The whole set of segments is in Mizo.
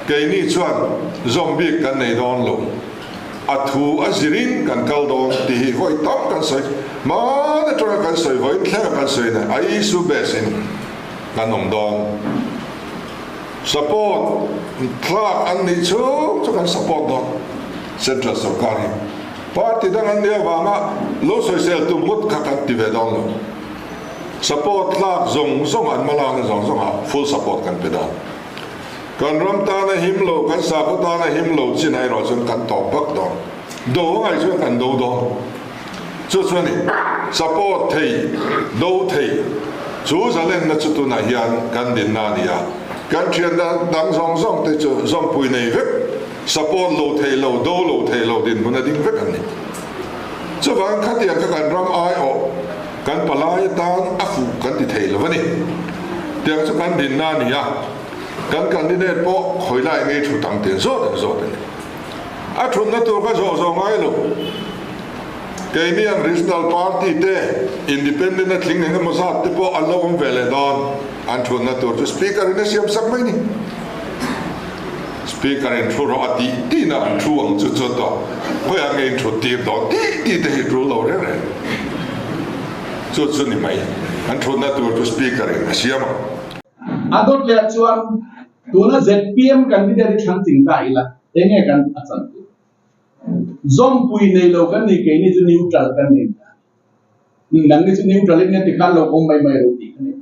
Keini chuan zawm bik kan nei dawn lo. A thu a zirin kan kal dawn tih hi vawi tam kan sawi. Hmaan atanga kan sawi vawiin thlenga kan sawi na a issue base in kan awm dawn. Support thlak an nih chhung chu kan support dawn Central sorkar hi. Party dang an nih avanga lo sawisel tum ngawt kha kan ti ve dawn lo. Support tlak zawng zawng an hmalakna zawng zawngah full support kan pe dawn. Kan ram tana him lo, kan sakhaw tana him lo chin erawh chuan kan tawp vak dawn. Do a ngaih chuan kan do dawn. Chu chu a ni. Support thei, do thei. Chu zalenna chu tunah hian kan dinna a ni a. Kan thian dang zawng zawng te chu zawmpui nei vek, support lo thei lo, do lo thei lo dinhmun a ding vek an ni. Chuvang khatiang kha kan ram aiawh kan palai atan a fuh kan ti thei lo a ni. Tiang chu kan dinna a ni a, kan candidate pawh khawi lai ngei thu tam ten zawt ang zawt a ni. A thutna tur ka zawh zawh ngai lo. Keini ang regional party te, independent a tling eng emaw zat te pawh an lo awm ve leh dawn. An thutna tur chu speaker in a siam sak mai ni. Speaker in thu rawh a tih tihna an thu ang chu chu tawh khawiah nge in thut tir dawn tih tih te hi tul lo reng reng. Chu chu ni mai. An thutna tur chu speaker in a siam ang. A dawt leh chuan tuna zpm candidate hi thlang ting ta ila enge kan a chan tur? Zawmpui nei lo kan ni keini chu neutral kan ni ta. Nangni chu neutral in nge tikhan lo awm mai mai ro tih ka nei.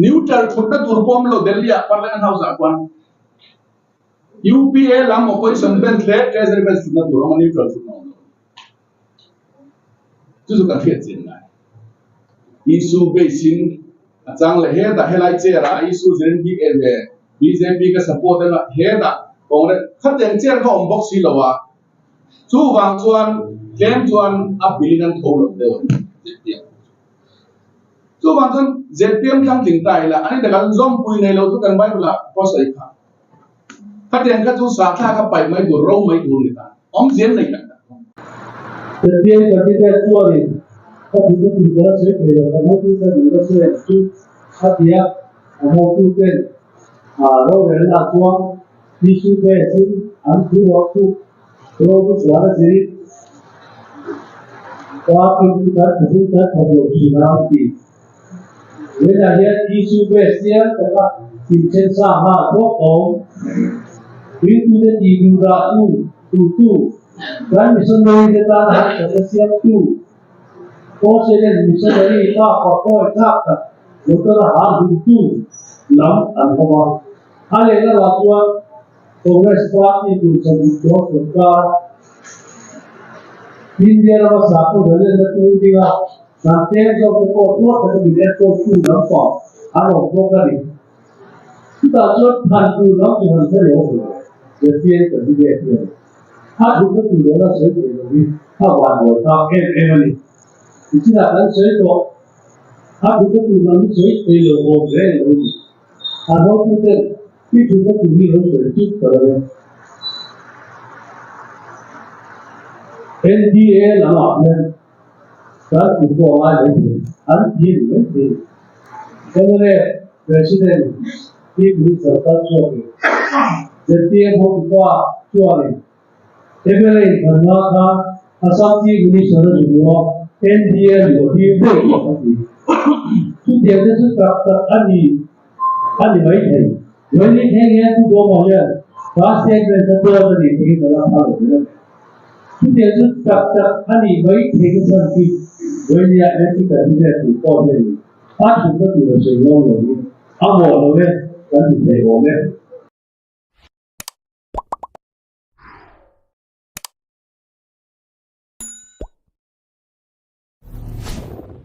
Neutral thutna tur pawh awm lo Delhi ah Parliament House ah khuan UPA lam opposition bench leh Treasury bench thutna tur a awm a neutral thutna awm lo. Chu chu kan hriat chian ngai. Issue base in a chang leh hetah helai chair ah issue zirin BJP ka support anga hetah Congress khatiang chair kha awm bawk si lo a. Chuvang chuan tlem chuan a bilin an tho lo deuh a ni ZPM ho chu. Chuvang chuan ZPM tlangtling ta ila an intakah chuan zawmpui nei lo chu kan Bible ah pawh sawi kha. Khatiang kha chu sathla kha paih mai tur, ro mai tur ni ta. Awmzia an nei tak tak lo. ZPM candidate chuanin ka duhna tur ka la sawi thei lo, kan hotute duh la sawi ang chu a ti a, a hotuten rorelna ah chuan Issue base in an thu ruah chu ro chu sual a zirin party chu kan thawhpui kan thawk lo thin a an ti. Tunah hian issue base chiang taka inthen sa nghal bawk a awm. Ringtute tih duh dah tu tu kan missionary te tana harsatna siamtu Australian missionary pa pawh thlak tak motor a hal humtu lam an awm a. A lehlamah chuan Congress party tur chawlhbik chuang sawrkar India rama sakhaw zalenna tur dinga kan tlem zawk te pawh tuar taka min enkawltu lampang an awm bawk a ni. Chutah chuan than tur lam chu han hre lo awm lo ZPM candidate hian a thutna tur dawna sawi thei lovin a vanbuai thlak em em a ni. Nichinah kan sawi tawh a thutna tur lam hi sawi thei lo awm reng lo ni. A hotuten i thutna tur hi lo sawi chut ta lo e. NDA lamah hian kan thu pawh a ngai mai thei, an ti a ni mai thei. MLA, President, Chief Minister kal chhuakin ZPM hotupa chuanin MLA inthlanna khan Assam Chief Minister a zuk lo a, NDA luah hi vawi tawh a ti. Chutiang te chu tak tak a ni a ni mai thei. Vawiin thleng hian Pu Bawma hian ka statement kha dawt a nih theihin ka la phal lo mai a ni. Chutiang chu tak tak a nih mai thei ka chhan chu vawiin MP candidate tur pawh hian a thutna tur a sawi ngam lo hi a mawh lo e kan ti thei awm e.